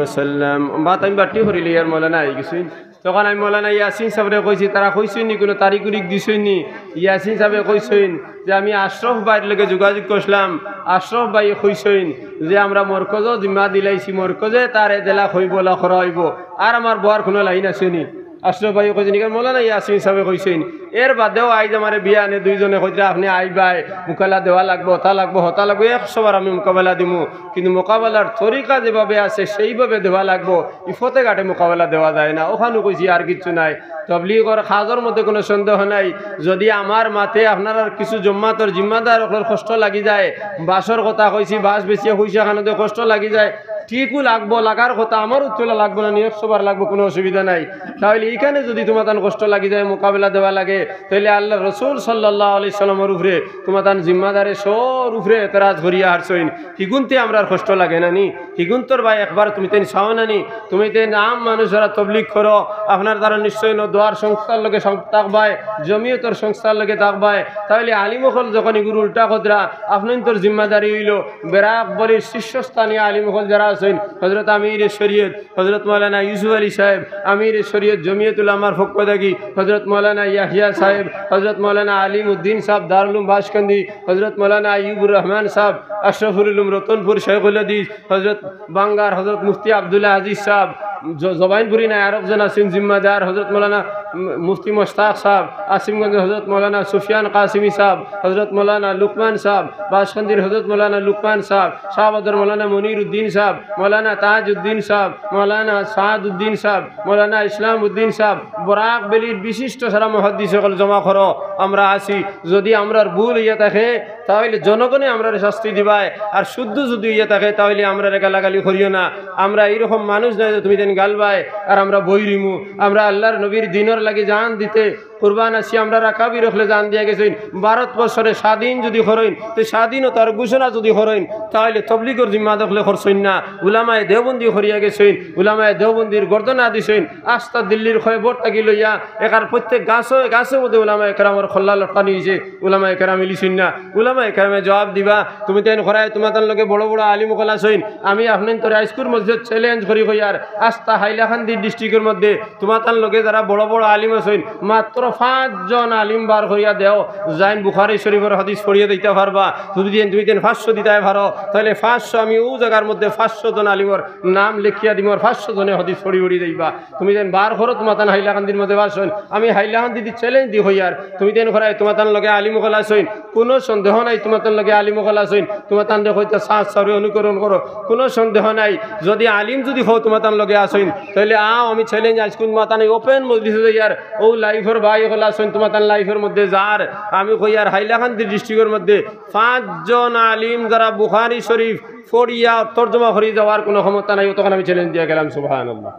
وسلم। বাত আমি বাট্টি করিলি, আর মৌলানা আই গেছইন। তখন আমি মৌলানা ইয়াসিন সাবরে কইছি, তারা কইছইন নি, কুনু তারিখ উরিখ দিছইন নি? ইয়াসিন সাবে কইছইন যে আমি আশরাফ ভাইর লগে যোগাযোগ করছিলাম, আশরাফ ভাই কইছইন যে আমরা মরকজও জিম্মা দিলাইছি, মরকজে তারে দেলা কইবো, লা করা অইবো, আর আমার বওয়ার কুনু লাইন আছে নি? আশরাফ ভাই কইছইন, ইখান মৌলানা ইয়াসিন সাবে কইছইন। এর বাদেও আইজ আমারে বিয়ানে দুইজনে কইতরা, "আপনে আইবায়, মোকাবেলা দেওয়া লাগবো, হতা লাগবো, হতা লাগবো, একশো বার আমি মোকাবেলা দিমু।" কিন্তু মোকাবেলার তরিকা যেভাবে আছে, সেইভাবে দেওয়া লাগবো। ই ফতে ঘাটে মোকাবেলা দেওয়া যায় না। অখানও কইছি, আর কিচ্ছু নাই। তবলিগর কাজর মধ্যে কুনু সন্দেহ নাই। যুদি আমার মাতে আপনারার কিছু জমাতর জিম্মাদার অকলর কষ্ট লাগি যায়, বাঁশর কথা কইছি, বাঁশ বেচিয়া পয়সা খানোতে কষ্ট লাগি যায়, ঠিকও লাগবো, লাগার কথা, আমারও তুলা লাগবো না নি, একশো বার লাগবো, কুনু অসুবিধা নাই। তাইলে ইখানে যুদি তুমার তান কষ্ট লাগি যায়, মোকাবেলা দেওয়া লাগে, তাইলে আল্লার রসুল সাল্লাল্লাহু আলাইহি সাল্লামর উপরে তুমার তান জিম্মাদারে সর উপরে এতরাজ করিয়া হারছইন, হিগুনতে আমরার কষ্ট লাগে না নি? হিগুনতর বায় একবার তুমি তাইন চাও না নি? তুমি তাইন আম মানুষ যারা তবলিগ করো, আপনার দ্বারা নিশ্চয় ন দোয়ার সংস্থার লগে সং-, থাকবায়, জমিয়তর সংস্থার লগে থাকবায়, তাইলে আলিম অকল যখন ইগুর উল্টা কইতরা, আপনাইনতর জিম্মাদারি অইলো বেরাক বলির শীর্ষস্থানীয় আলিম অকল যারা আছইন, হজরত আমিরে শরীয়ত, হজরত মৌলানা ইউসুফ আলী সাহেব, আমিরে শরীয়ত জমিয়তুল উলামার পক্ষ থাকি, হজরত মৌলানা ইয়াহিয়া সাহেব, হজরত মৌলানা আলিম উদ্দিন সাহেব দারুল উলুম বাঁশকান্দি, হজরত মৌলানা আইয়ুবুর রহমান সাহেব আশরাফুল উলুম রতনপুর শেখুল হাদিস, হজরত বাঙ্গার হজরত মুফতি আব্দুল্লাহ আজিজ সাহেব, জ-, জবাইনপুরি নাই আরক জন আছইন জিম্মাদার, হজরত মৌলানা মু-, মুফতি মোশতাক সাহেব, আসিমগঞ্জর হজরত মৌলানা সুফিয়ান কাসিমি সাহেব, হজরত মৌলানা লুকমান সাহেব, বাঁশকান্দির হজরত মৌলানা লুকমান সাহেব, শাহবাদর মৌলানা মনির উদ্দিন সাহেব, মৌলানা তাজ উদ্দিন সাহেব, মৌলানা সাদ উদ্দিন সাহেব, মৌলানা ইসলাম উদ্দিন সাহেব, বরাক ভ্যালির বিশিষ্ট সারা মুহাদ্দিস অকল জমা করো, আমরা আছি। যুদি আমরার ভুল অইয়া থাকে, তাইলে জনগণে আমরারে শাস্তি দিবায়, আর শুদ্ধ যুদি অইয়া থাকে, তাইলে আমরারে গালাগালি করিও না। আমরা এইরকম মানুষ নায় যে তুমি তাইন গালবায় আর আমরা বই রইমু। আমরা আল্লার নবীর দিনর লাগি জান দিতে কুরবান আছি। আমরার আকাবির অকলে জান দিয়া গেছইন, ভারতবর্ষরে স্বাধীন যুদি করইন, তে স্বাধীনতার ঘোষণা যুদি করইন, তাইলে তবলিগর জিম্মাদার অকলে করছইন না, উলামায়ে দেওবন্দি করিয়া গেছইন, উলামায়ে দেওবন্দির গর্দনা দিছইন। আস্তা দিল্লির খয়বর থাকি লইয়া একার প্রত্যেক গাছো গাছর মধ্যে উলামায়ে কেরামর কল্লা লটকানি অইছে, উলামায়ে কেরাম ইলিছইন না। উলামায়ে কেরামে জবাব দিবা, তুমি তাইন করায় তুমার তান লগে বড় বড় আলিম অকল আছইন, আমি আপনাইনতরে আইজকুর মজলিসো চ্যালেঞ্জ করি কইয়ার, আস্তা হাইলাকান্দি ডিস্ট্রিক্টর মধ্যে তুমার তান লগে যারা বড় বড় আলিম আছইন, মাত্র পাঁচজন আলিম বার করিয়া দেও, যাইন বুখারী শরীফর হাদিস পড়িয়া দিতা পারবা। তুমি যেন, তুমি যেন পাঁচশো দিতায় পারো, তাইলে পাঁচশো, আমি অউ জাগার মধ্যে পাঁচশো জন আলিমর নাম লেখিয়া দিমু, আর পাঁচশো জনে হাদিস পড়ি পড়ি যাইবা। তুমি যেন বার করো, তুমাতান হাইলাকান্দির মধ্যে বাসইন, আমি হাইলাকান্দিদি challenge দি কইয়ার, তুমি যেন করায় তুমাতান লগে আলিম অকল আছইন, কুনু সন্দেহ নাই, তুমাতান লগে আলিম অকল আছইন, তুমাতানরে কইতা সাত সারি অনুকরণ করো, কুনু সন্দেহ নাই। যুদি আলিম যুদি কও তুমাতান লগে আছইন, তাইলে আও, আমি challenge আইজকুন তুমাতান এই open মজলিসো যাইয়ার, অউ live-র ভাই অকল আছইন, তুমাতান live-র মধ্যে যার, আমি কইয়ার হাইলাকান্দি district-র মধ্যে পাঁচজন আলিম যারা বুখারী শরীফ পড়িয়া তর্জমা করি যাওয়ার কুনু ক্ষমতা নাই, অতখান আমি challenge দিয়া গেলাম। সুবহানাল্লাহ।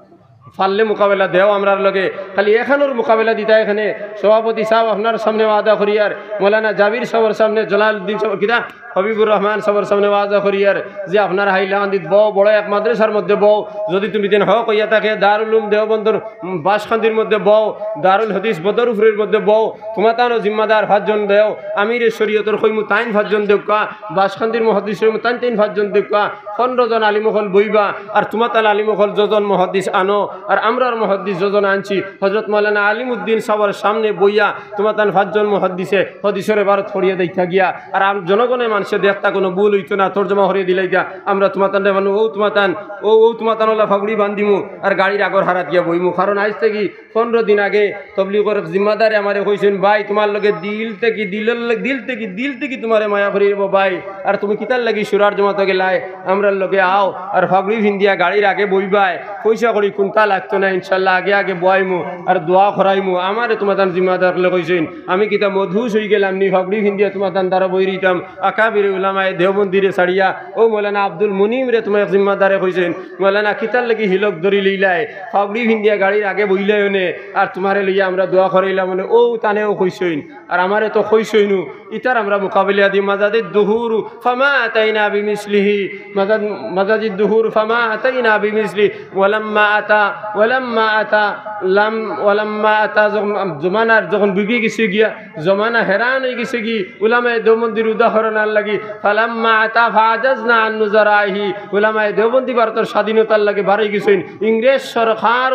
পারলে মোকাবেলা দেও আমরার লগে। খালি এখানোর মোকাবেলা দিতা এখানে সভাপতি সাব আপনার সামনে ওয়াদা করিয়ার, মৌলানা জাবির সাবর সামনে, জালালউদ্দিন সাব, কিতা, হাবিবুর রহমান সাবর সামনে ওয়াদা করিয়ার যে আপনার হাইলাকান্দিত বও, বড় এক মাদ্রাসার মধ্যে বও, যুদি তুমি যেন হক অইয়া থাকে, দারুল উলুম দেওবন্দর, উম, বাসকান্দির মধ্যে বও, দারুল হাদিস বদরপুরের মধ্যে বও, তুমাতানও জিম্মাদার পাঁচজন দেও, আমিরে শরীয়তর কইমু তাইন পাঁচজন দেউক্কা, বাসকান্দির মুহাদ্দিস কইমু তাইন তাইন পাঁচজন দেউক্কা, পনরো জন আলিম অকল বইবা, আর তুমাতান আলিম অকল যজন মুহাদ্দিস আনো, আর আমরার মুহাদ্দিস যজন আনছি, হযরত মাওলানা আলিমউদ্দিন সাবর সামনে বইয়া তুমাতান পাঁচজন মুহাদ্দিসে হাদিসর এবারত পড়িয়া দেইতা গিয়া, আর আম-, জনগণে মানষে দেখতা কুনু ভুল অইতো না, তর্জমা করিয়া দিলাইতা, আমরা তুমাতানরে মানমু, অউ তুমাতান, অউ, অউ তুমাতান অলা ফাগুড়ি বান্ধিমু, আর গাড়ির আগর হারাত গিয়া বইমু, কারণ আইজ থাকি পনরো দিন আগে তবলিগর এক জিম্মাদারে আমারে কইছইন, "ভাই, তুমার লগে দিল থাকি, দিলর ল-, দিল থাকি, দিল থাকি তুমারে মায়া করি রেবো ভাই, আর তুমি কিতার লাগি সুরার জমাতো গেলায়, আমরার লগে আও, আর ফাগুড়ি ফিন্দিয়া গাড়ির আগে বইবায়, পয়সা কড়ি কুন্তা লাগতো না, ইনশাআল্লাহ আগে আগে বওয়াইমু, আর দোয়া করাইমু, আমারে তুমাতান জিম্মাদার অকলে কইছইন, আমি কিতা মদহুশ অইগেলাম নি, ফাগুড়ি ফিন্দিয়া তুমাতান দ্বারা বই রইতাম, আকাবিরে উলামায়ে দেওবন্দিরে ছাড়িয়া, অউ মৌলানা আব্দুল মুনিমরে তুমার এক জিম্মাদারে কইছইন, মৌলানা কিতার লাগি হিলক ধরি লইলায়, ফাগুড়ি ফিন্দিয়া গাড়ির আগে বইলায় অনে, আর তুমারে লইয়া আমরা দোয়া করাইলাম অনে, অউ তানেও কইছইন, আর আমারে তো কইছইনউ, ইতার আমরা মোকাবিলা দি, মাজাজিদ দুহুর ফামা আতাইনা বিমিসলিহি, মাজাজ-, মাজাজিদ দুহুর ফামা আতাইনা বিমিসলি, ওয়ালাম্মা আতা, ওয়ালাম্মা আতা, লাম, ওয়ালাম্মা আতা, যখন, জমানার যখন ডুবি গেছে গিয়া, জমানা হেরান অইগেছে গি, উলামায়ে দেওবন্দির উদাহরণ আর লাগি, ফালাম্মা আতা ফাআজাজনা আন নুজারাইহি, উলামায়ে দেওবন্দি ভারতর স্বাধীনতার লাগি বারই গেছইন, ইংরেজ সরকার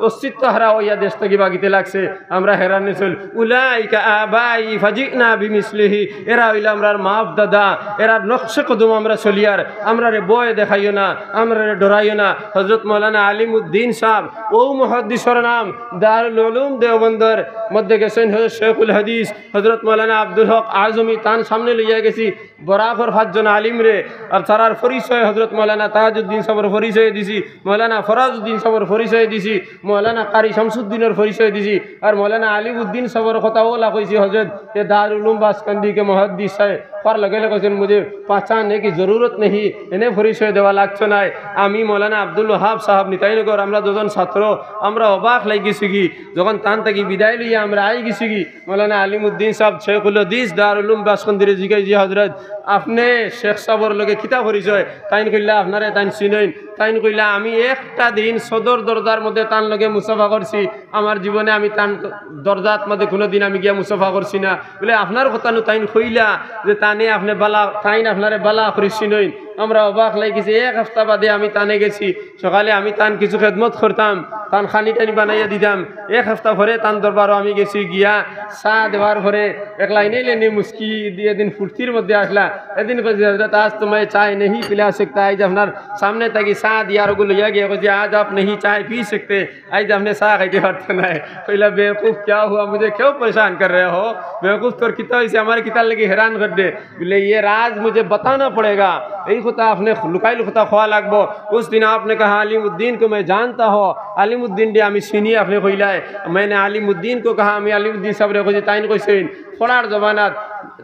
অস্তিত্ব হারা অইয়া দেশ থাকি বাগিতে লাগছে, আমরা হেরানে চইল। উলাইকা আবাই ফাজিনা বিমিসলিহি, এরা অইলা আমরার মাফ দাদা, এরার নকশে কদম আমরা চলিয়ার, আমরারে ভয় দেখাইও না, আমরারে ডরাইও না। হযরত মাওলানা আলিমউদ্দিন সাব, অউ মুহাদ্দিসর নাম, দারুল উলুম দেওবন্দর মধ্যে গেছইন হযরত শেখুল হাদিস, হযরত মাওলানা আব্দুল হক আজমি, তান সামনে লইয়া গেছি, বরাবর পাঁচজন আলিমরে, আর তারার পরিচয় হযরত মাওলানা তাজউদ্দিন সাবর পরিচয় দিছি, মাওলানা ফরাজউদ্দিন সাবর পরিচয় দিছি, মাওলানা কারি শামসুদ্দিনর পরিচয় দিছি, আর মাওলানা আলিমউদ্দিন সাবর কথা অলা কইছি, হযরত এ দারুল উলুম বাসকান্দি কে মুহাদ্দিস হ্যায়, কওয়ার লগে লগে কইছইন, "মুঝে পহচাননে কি জরুরত নেহি, এনে পরিচয় দেওয়া লাগতো নায়, আমি মাওলানা আব্দুল ওহাব সাব নিতাইনগর, আমরা দুইজন ছাত্র, আমরা অবাক লাগি গেছি গি, যখন তান থাকি বিদায় লইয়া আমরা আই গেছি গি।" মাওলানা আলিমউদ্দিন সাব শেখুল হাদিস দারুল উলুম বাসকান্দিরে জিগাইছি, "হযরত, আপনে শেখ সাবর লগে কিতা পরিচয়?" তাইন কইলা, "আপনারে তাইন চিনইন?" তাইন কইলা, "আমি একটা দিন সদর দরজার মধ্যে তান লগে মুসাফা করছি, আমার জীবনে আমি তান দরজাত মধ্যে কুনুদিন আমি গিয়া মুসাফা করছি না।" বলে, "আপনার কথা নু তাইন কইলা যে তানে আপনে বালা, তাইন আপনারে বালা করি চিনইন।" আমরা অবাক লাগি গেছি। এক হাপ্তা বাদে আমি তানে গেছি, সকালে আমি তান কিছু খেদমত করতাম, তান খানি টানি বানাইয়া দিতাম। এক হাপ্তা পরে তান দরবারো আমি গেছি, গিয়া চা দেওয়ার পরে এক লাইনে লাইনে মুস্কি দি এদিন ফুর্তির মধ্যে আসলা। এদিন কইছি, "হযরত, আজ তো মাই চায় নেহি পিলা সকতা।" আইজ আপনার সামনে থাকি চা দিয়ার ওগু লইয়া গিয়া কইছি, "আজ আপ নেহি চায় পি সকতে।" আইজ আপনে চা খাইতে পারতা নায়। কইলা, "বেওকুফ, ক্যা হুয়া? মুঝে কিউ পরেশান কর রহে হো? বেওকুফ, তোর কিতা অইছে? আমারে কিতার লাগি হেরান কররে?" বলে, "ইয়ে রাজ মুঝে বাতানা পড়েগা।" এই কথা আপনে লুকাই লুকাই কওয়া লাগবো। উস দিন আপনে কাহা আলিমউদ্দিন কো মে জানতা হুঁ, আলিমউদ্দিনরে আমি চিনি, আপনে কইলায়। মানে আলিমউদ্দিন কো কাহা, আমি আলিমউদ্দিন সাবরে কইছি, তাইন কইছইন, পড়ার জমানাত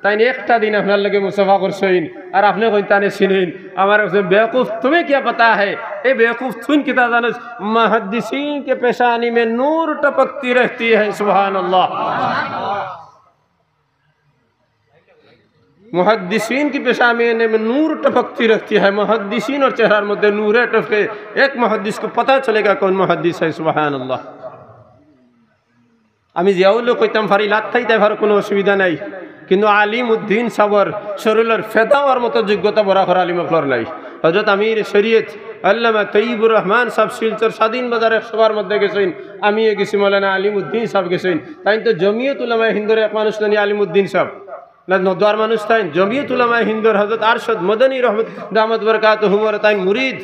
তাইন একটা দিন আপনার লগে মুসাফা করছইন, আর আপনে কইন তানে চিনইন। আমারে কইছইন, "বেওকুফ, তুমে কিয়া পাতা হ্যায়?" এ বেওকুফ, তুইন কিতা জানোস? মুহাদ্দিসিন কে পেশানি মে নূর টপকতি রহতি হ্যায়। সুবহানাল্লাহ। محدثین کی پیشانیوں میں نور ٹپکتی رہتی ہے، محدثین اور چہرہ مد نور ٹپکے۔ ایک محدث کو پتہ چلے گا کون محدث ہے۔ سبحان اللہ۔ আমি জিয়াউলও কইতাম পারি, লাত্তাইতে পারো, কোনো অসুবিধা নাই, কিন্তু আলিমউদ্দিন সাবর শরীলর ফেদা অওয়ার মতো যোগ্যতা বরাকর আলিম অকলর নাই। হযরত আমির শরীয়ত আল্লামা তৈয়বুর রহমান সাহেব শিলচর স্বাধীন বাজার এক সভার মধ্যে গেছইন, আমিও গেছি, মৌলানা আলিম উদ্দিন সাহেব গেছইন। তাইন তো জমিয়ত উলামায়ে হিন্দর এক মানুষ নানি আলিম উদ্দিন সাহেব, না নদওয়ার মানুষ তাইন, জমিয়ত উলামায়ে হিন্দর হযরত আরশদ মদনী রহমত দামাত বরকাতুহুমর তাইন মুরিদ।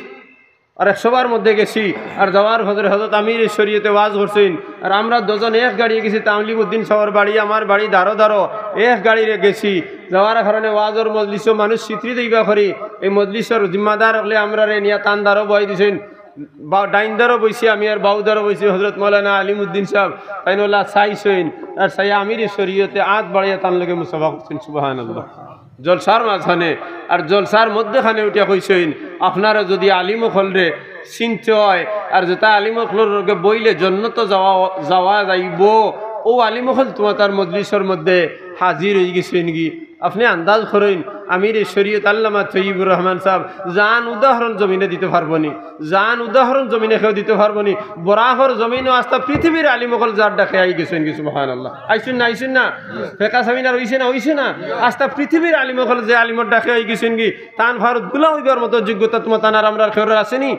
আর এক সভার মধ্যে গেছি, আর যাওয়ার পরে হযরত আমিরে শরীয়তে ওয়াজ করছইন, আর আমরা দুইজন এক গাড়িয়ে গেছি, তামলিম উদ্দিন সাহেবর বাড়ি, আমার বাড়ি দারো দারো, এক গাড়িয়ে গেছি। যাওয়ার কারণে ওয়াজর মজলিসো মানুষ ছিতরি দিবা করি, এই মজলিসর জিম্মাদার অকলে আমরারে নিয়া তান দারো বওয়াই দিছইন, বা-, ডাইন দারো বইছি আমি, আর বাউ দারো বইছি হযরত মৌলানা আলিম উদ্দিন সাহেব। তাইন অলা চাইছইন, আর চাইয়া আমিরে শরীয়তে আত বাড়াইয়া তান লগে মুসাফা করছইন। সুবহানাল্লাহ। জলসার মাঝখানে আর জলসার মধ্যখানে উঠিয়া কইছইন, আপনারা যদি আলিম অকলরে চিনতে হয়, আর যেটা আলিম অকলর লগে বইলে জন্নতো যাওয়া, যাওয়া যাইবো, অউ আলিম অকল তুমাতার মজলিসর মধ্যে হাজির অইগেছইন গি। আপনে আন্দাজ করইন, আমিরে শরীয়ত আল্লামা তৈয়বুর রহমান সাহেব জান উদাহরণ জমিনে দিতে পারবো নি, জান উদাহরণ জমিনে কেউ দিতে পারবো নি। বরাকর জমিনো আস্তা পৃথিবীর আলিম অকল যার ডাকে আইগেছইন গি। সুবহানাল্লাহ। আইছইন না, আইছইন না? ফেকা সেমিনার অইছে না, অইছে না? আস্তা পৃথিবীর আলিম অকল যে আলিমর ডাকে আইগেছইন গি, তান ফারো ধুলা অইবার মতো যোগ্যতা তুমাতান আর আমরার কেউরর আছে নি?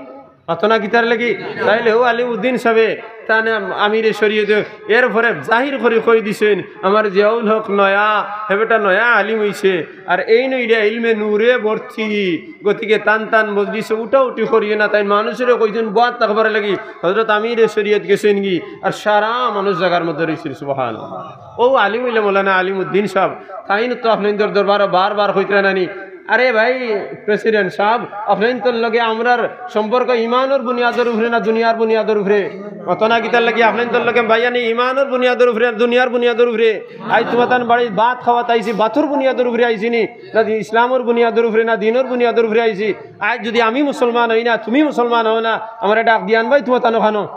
মাতো না কিতার লাগি? তাইলে অউ আলিম উদ্দিন সাহেবে তানে আমিরে শরীয়তে এরপরে জাহির করি কই দিছইন, আমার জিয়াউল হক নয়া, হে বেটা নয়া আলিম অইছে, আর এইন অইলা ইলমে নূরে ভর্তি। গতিকে তান তান মজলিসো উঠাউঠি করিও না, তাইন মানুষরে কইছইন বওয়াত থাকবার লাগি। হযরত আমিরে শরীয়ত গেছইন গি, আর সারা মানুষ জাগার মধ্যে রইছইন। সুবহানাল্লাহ। অউ আলিম অইলা মৌলানা আলিম উদ্দিন সাহেব, তাইন তো আপনাইনতর দরবারো বারবার কইতরা নানি, আরে ভাই প্রেসিডেন্ট সাহেব, আপনাইনতর লগে আমরার সম্পর্ক ইমানর বুনিয়াদর উপরে না দুনিয়ার বুনিয়াদর উপরে? মাতো না কিতার লাগি? আপনাইনতর লগে ভাইয়ানি ইমানর বুনিয়াদর উপরে না দুনিয়ার বুনিয়াদর উপরে? আইজ তুমাতান বাড়িত ভাত খাওয়াত আইছি, ভাতর বুনিয়াদর উপরে আইছি নি, না দি-, ইসলামর বুনিয়াদর উপরে না দিনর বুনিয়াদর উপরে আইছি? আইজ যদি আমি মুসলমান অই না, তুমি মুসলমান অও না, আমারে ডাক দিয়ান ভাই তুমাতানো খানো।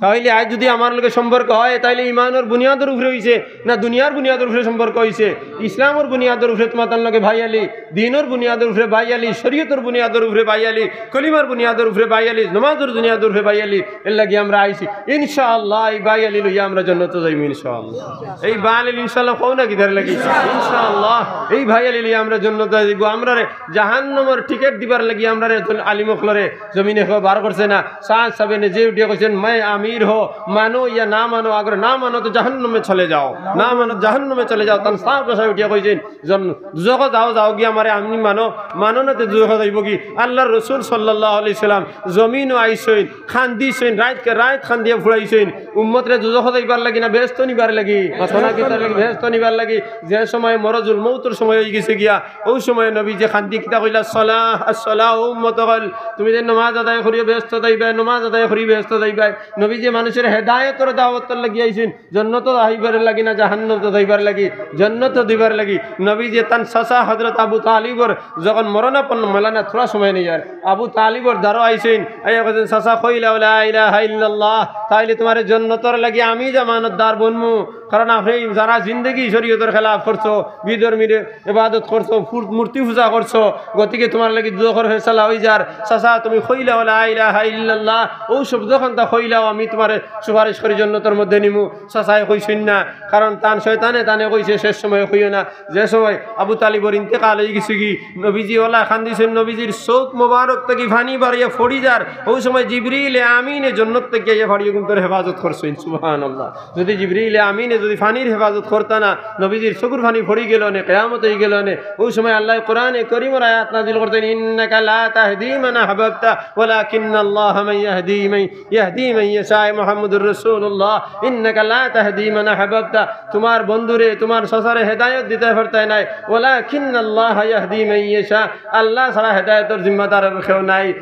তাইলে আইজ যদি আমার লগে সম্পর্ক হয়, তাইলে ইমানর বুনিয়াদর উপরে অইছে না দুনিয়ার বুনিয়াদর উপরে সম্পর্ক অইছে? ইসলামর বুনিয়াদর উপরে তুমাতান লগে ভাইয়ালি, দিনর বুনিয়াদর উপরে ভাইয়ালি, শরীয়তর বুনিয়াদর উপরে ভাইয়ালি, কলিমার বুনিয়াদর উপরে ভাইয়ালি, নমাজর বুনিয়াদর উপরে ভাইয়ালি। এর লাগি আমরা আইছি। ইনশাআল্লাহ এই ভাইয়ালি লইয়া আমরা জন্নতো যাইমু ইনশাআল্লাহ। এই ভাইয়ালি ইনশাআল্লাহ কও না কিতার লাগি? ইনশাআল্লাহ এই ভাইয়ালি লইয়া আমরা জন্নতো যাইমু। আমরারে জাহান্নামর টিকিট দিবার লাগি আমরারে একজন আলিম অকলরে জমিনে কেউ বার করছে না। সাদ সাহেবে নিজে উঠিয়া কইছইন, "মে আমির হো, মানো ইয়া না মানো, আগর না মানো তো জাহান্নামে চলে যাও, না মানো জাহান্নামে চলে যাও।" তান সাফ ভাষায় উঠিয়া কইছইন, জন-, দুজখো যাও, যাও গিয়া আমারে আমি মানো, মানো না তে দুজখো যাইবো গি? আল্লাহর রসুল সাল্লাল্লাহু আলাইহি সাল্লাম জমিনো আইছইন, খান্দিছইন, রাইতকে রাইত খান্দিয়া ফুড়াইছইন, উম্মতরে দুজখো যাইবার লাগি না বেহেস্তো নিবার লাগি? মাতো না কিতার লাগি? বেহেস্তো নিবার লাগি। যে সময় মরজুল মৌতর সময় অইগেছে গিয়া, অউ সময় নবীজি খান্দি কিতা কইলা, "সলাহ, আসসালাহ, ও উম্মত অকল, তুমি যে নমাজ আদায় করিও বেহেস্তো যাইবায়, নমাজ আদায় করি বেহেস্তো যাইবায়।" নবীজি মানুষর হেদায়েতর দাওয়াতর লাগি আইছইন, জন্নতো যাইবার লাগি না জাহান্নামো যাইবার লাগি? জন্নতো দিবার লাগি। নবীজি তান চাচা হযরত আবু তালিবর যখন মরণাপন্ন, মৌলানা থুড়া সময় নেই আর, আবু তালিবর দারো আইছইন, আইয়া কইছইন, "চাচা কইলাও লা ইলাহা ইল্লাল্লাহ, তাইলে তুমারে জন্নতর লাগি আমি জামানতদার বনমু, কারণ আপনে যারা জিন্দেগি শরীয়তর খেলাফ করছো, বিধর্মীর ইবাদত করছো, ফুর-, মূর্তি পূজা করছো, গতিকে তুমার লাগি দুজখর ফয়সালা অইযার। চাচা তুমি কইলাও লা ইলাহা ইল্লাল্লাহ, অউ শব্দ খান্তা কইলাও, আমি তুমারে সুপারিশ করি জন্নতর মধ্যে নিমু।" চাচায় কইছইন না, কারণ তান শয়তানে তানে কইছে শেষ সময় কইও না। যে সময় আবু তালিবর ইন্তেকাল অইগেছে গি, নবীজি অলা খান্দিছইন, নবীজির চউখ মোবারক থাকি পানি বারিয়া ফড়ি যার, অউ সময় জিবরিলে আমিনে জন্নত থাকি আইয়া ফাড়িও কিন্তু হেফাজত করছইন। সুবহানাল্লাহ। যদি জিবরিলে আমিনে যদি পানির হেফাজত করতা না, নবীজির চকুর পানি ফড়ি গেলো অনে, কিয়ামত অইগেলো অনে। অউ সময় আল্লায় কোরআনে করিমর আয়াত নাজিল করছইন, "ইন্নাকা লা তাহদি মান আহবাবতা ওয়ালাকিন্নাল্লাহা মান ইয়াহদি মান, ইয়াহদি মান ইয়াশা।" মুহাম্মদুর রাসূলুল্লাহ, "ইন্নাকা লা তাহদি মান আহবাবতা।" তুমার বন্ধুরে, তুমার চাচারে হেদায়েত দিতায় পারতায় নায়, "ওয়ালাকিন্নাল্লাহা ইয়াহদি মান ইয়াশা।" আল্লাহ ছাড়া হেদায়েতর জিম্মাদার আর কেউ নাই।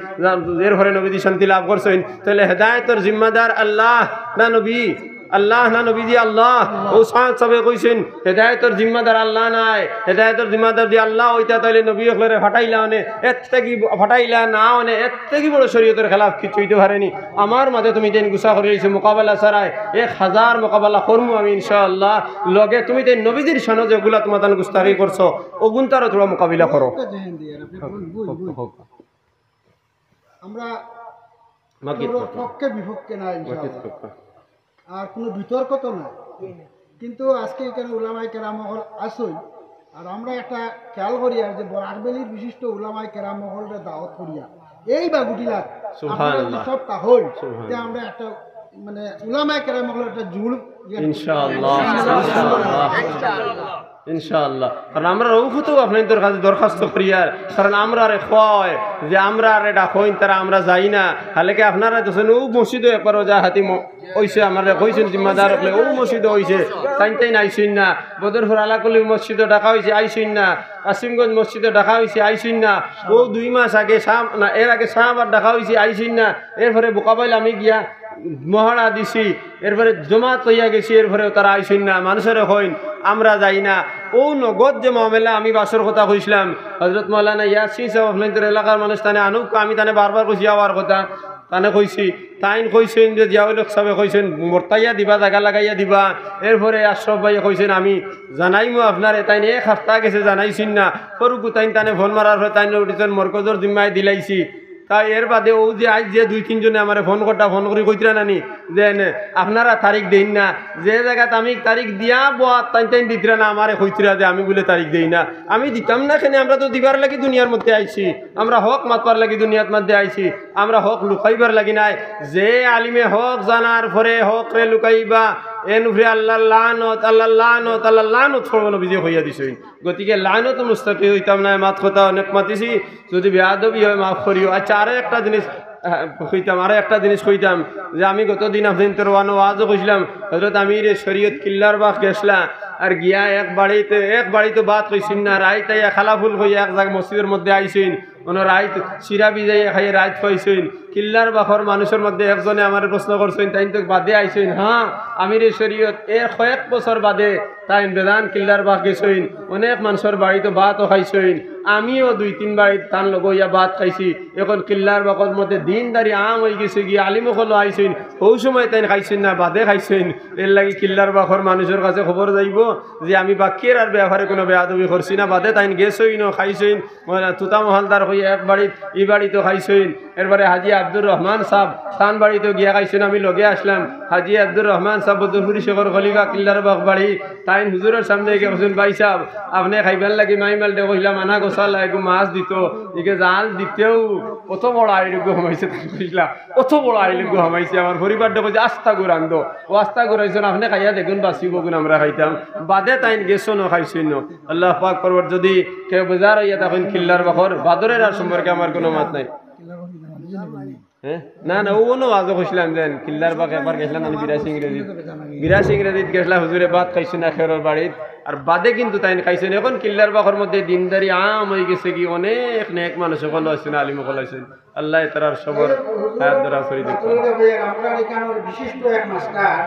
এরপরে নবীজি শান্তি লাভ করছইন। তাইলে হেদায়েতর জিম্মাদার আল্লাহ না নবী? আল্লাহ না নবীজি? আল্লাহ। অউ সাদ সাহেবে কইছইন, "হেদায়েতর জিম্মাদার আল্লাহ নায়, হেদায়েতর জিম্মাদার যদি আল্লাহ অইতা, তাইলে নবী অকলরে ফাটাইলা অনে, এর থাকি ব-, ফাটাইলা না অনে, এর থাকি বড় শরীয়তর খেলাফ কিচ্ছু অইতে পারে নি। আমার মাঝে তুমি তাইন গুসা করিলাইছো মোকাবেলা ছাড়াই, এক হাজার মোকাবেলা করমু আমি ইনশাআল্লাহ। লগে তুমি তাইন নবীজির শানো যেগুলা তুমাতান গুস্তাখি করছো, অগুনতারও থুড়া মোকাবিলা করো।" আমরা মার্কেট কোনো করো। পক্ষে বিপক্ষে না, ইনশাআল্লাহ। মার্কেট করো। আর কোনো বিতর্ক তো না। কিন্তু আজকে এখানে উলামায়ে কেরাম অকল আছইন, আর আমরা একটা খেয়াল করি আর যে বরাক ভ্যালির বিশিষ্ট উলামায়ে কেরাম অকলরে দাওয়াত করিয়া এই বাগুটিলাত সুবহানাল্লাহ। আপনারা যদি সব তা হই, সুবহানাল্লাহ। তে আমরা একটা, মানে, উলামায়ে কেরাম হলো একটা জুড়, ইনশাআল্লাহ, ইনশাআল্লাহ, ইনশাআল্লাহ। কারণ আমরা রৌফুত আপনাদের কাছে দরখাস্ত করি আর, কারণ আমরা রে কয় যে আমরা রে ডাকইন, তারা আমরা যাই না। হালে কি আপনারা দেখছেন, ও মসজিদও একবার ওজা হাতি ম-, অইছে, আমরা কইছেন জিম্মাদার হকলে, ও মসজিদও অইছে, তাইন তাইন আইছইন না। বদরপুর আলাকুলি মসজিদও ডাকা অইছে, আইছইন না। কাসিমগঞ্জ মসজিদও ডাকা অইছে, আইছইন না। ও দুই মাস আগে শাহ-, না, এর আগে শাহবাগ ডাকা অইছে, আইছইন না। এরপরে বুকাবাইল আমি গিয়া মহড়া দিছি, এরপরে জমাত অইয়া গেছি, এরপরেও তারা আইছইন না। মানুষরে কইন, আমরা যাই না। ও নগদ যে মামলা আমি বাসর কথা কইছিলাম, হযরত মাওলানা ইয়াসিন সাহেব আপনাদের এলাকার মানুষ তানে আনুক, আমি তানে বারবার কইছি আওয়ার কথা, তানে কইছি, তাইন কইছইন যে জিয়াউল হক সাহেবে কইছইন, বর্তাইয়া দিবা, জাগা লাগাইয়া দিবা। এরপরে আশরাফ ভাইয়ে কইছইন, আমি জানাইমু আপনারে, তাইন এক হাপ্তা গেছে জানাইছইন না। ফরুকু তাইন তানে ফোন মারার পরে তাইন উঠিছইন, মরকজর জিম্মায় দিলাইছি। তাই এর বাদে ও যে আইজ যে দুই তিনজনে আমারে ফোন করতা, ফোন করি কইতরা নানি যে এনে আপনারা তারিখ দেইন না, যে জাগাত আমি তারিখ দিয়া বওয়াত তাইন তাইন দিতরা না, আমারে কইতরা যে আমি বুলে তারিখ দেই না। আমি দিতাম না কেনে, আমরা তো দিবার লাগি দুনিয়ার মধ্যে আইছি, আমরা হক মাতবার লাগি দুনিয়ার মধ্যে আইছি, আমরা হক লুকাইবার লাগি নায়। যে আলিমে হক জানার পরে হকরে লুকাইবা, এন উপরে আল্লাহর লানত, আল্লাহর লানত, আল্লাহর লানত পড়বো নবীজি কইয়া দিছইন। গতিকে লানতে মুস্তাকি অইতাম নায়, মাত কথা অনেক মাতিছি, যদি বেয়াদবি হয় মাফ করিও। আচ্ছা, আরো একটা জিনিস, আহ, কইতাম, আরো একটা জিনিস কইতাম যে আমি গত দিন আপনাদের ওয়ানো ওয়াজও কইছিলাম, হযরত আমিরে শরীয়ত কিল্লার বাগ গেছলা, আর গিয়া এক বাড়িতে, এক বাড়িতে ভাত খাইছইন না, রাইত আইয়া খালাফুল কইয়া এক জাগা মসজিদর মধ্যে আইছইন, অনো রাইত চিরা ভিজাইয়া খাইয়া রাইত পাইছইন। কিল্লার বাগর মানুষর মধ্যে একজনে আমারে প্রশ্ন করছইন, তাইন তো বাদে আইছইন, হ্যাঁ, আমিরে শরীয়ত এর কয়েক বছর বাদে তাইন বেজান কিল্লার বাগ গেছইন, অনেক মানষর বাড়িত ভাতও খাইছইন, আমিও দুই তিন বাড়িত তান লগে অইয়া ভাত খাইছি। এখন কিল্লার বাগর মধ্যে দিনদারি আম অইগেছে গি, আলিম অকলও আইছইন, অউ সময় তাইন খাইছইন না, বাদে খাইছইন। এর লাগি কিল্লার বাগর মানুষর কাছে খবর যাইবো যে আমি বাক্কির আর ব্যাপারে কুনু বেয়াদবি করছি না, বাদে তাইন গেছইন, খাইছইন, মানে, তুতা মহলদার কইয়া এক বাড়িত, ই বাড়িত খাইছইন। এরপরে হাজি আব্দুর রহমান সাব, তান বাড়িত গিয়া খাইছইন, আমি লগে আছলাম। হাজি আব্দুর রহমান সাব বদরপুরি শেখর খলিফা কিল্লার বাগ বাড়ি, তাইন হুজুরর সামনে গিয়া কইছইন, "ভাই সাব, আপনে খাইবার লাগি মাই মালটে কইছলা, আনা গোসালা, এগু মাছ দিতো, ইগে জাল দিতেউ অত বড় আইলগু হামাইছে," তাইন কইছলা, "অত বড় আইলগু হামাইছে, আমার পরিবারটা কইছে আস্তা গু রান্দো, অউ আস্তা গু রানছইন, আপনে খাইয়া দেখইন বাঁচিবো গুন আমরা খাইতাম।" বাদে তাইন গেছইন, খাইছইন। আল্লাহ পাক পরবর্তী যদি কেউ বেজার অইয়া থাকইন কিল্লার বাগর, বাদরের আর সম্পর্কে আমার কুনু মাত নাই। হ্যাঁ? না, না, অউ অনো ওয়াজও কইছলাম যে কিল্লার বাগ একবার গেছলাম আমি বিরাজ ইংরেজিত। বিরাজ ইংরেজিত গেছলা হুজুরে ভাত খাইছইন না খেরর বাড়িত। আর বাদে কিন্তু তাইন খাইছইন। এখন কিল্লার বাগর মধ্যে দিনদারি আম অইগেছে গি, অনেক নেক মানুষ অকল আছইন, আলিম অকল আছইন। আল্লাহ তারার সবর হায়াত দরাজ করি দেখুন। আমরা এখানর বিশিষ্ট এক মাস্টার,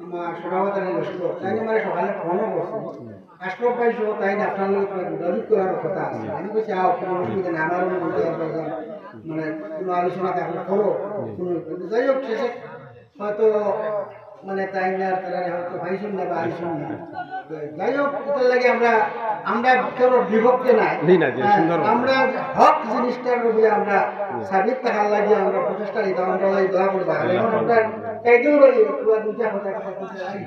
আমার শরাফত আলী লস্কর, তাইন আমারে সকালে ফোনও করছইন। আশরাফ ভাই সহ তাইন আপনার লগে তোমার যোগাযোগ করার কথা আছে। আমি কইছি, "আও, কুনু অসুবিধা নাই, আমারও মনে হয় আপনার, মানে, কুনু আলোচনা থাকলে করো।" কুনু, যাই হোক, শেষে হয়তো, মানে, তাইন আর তারা হয়তো পাইছইন না বা আইছইন না। তো যাই হোক, এটার লাগি আমরা, আমরা কেউর বিপক্ষে নাই। জি না, জি, হ্যাঁ, সুন্দর। আমরা হক জিনিসটার উপরে আমরা সাবিত থাকার লাগি আমরা প্রচেষ্টা নিতাম, আমরা এই দোয়া করবো। আর এখন আমরা কাইদুল ভাই, পুরা দুইটা কথা কথা বলতে চাই।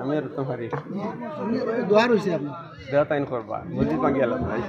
আমি আর তোমারই। দোয়া রইছে আপনার। দোয়া তাইন করবা। মসজিদ ভাঙ্গিয়া লাভ নাই।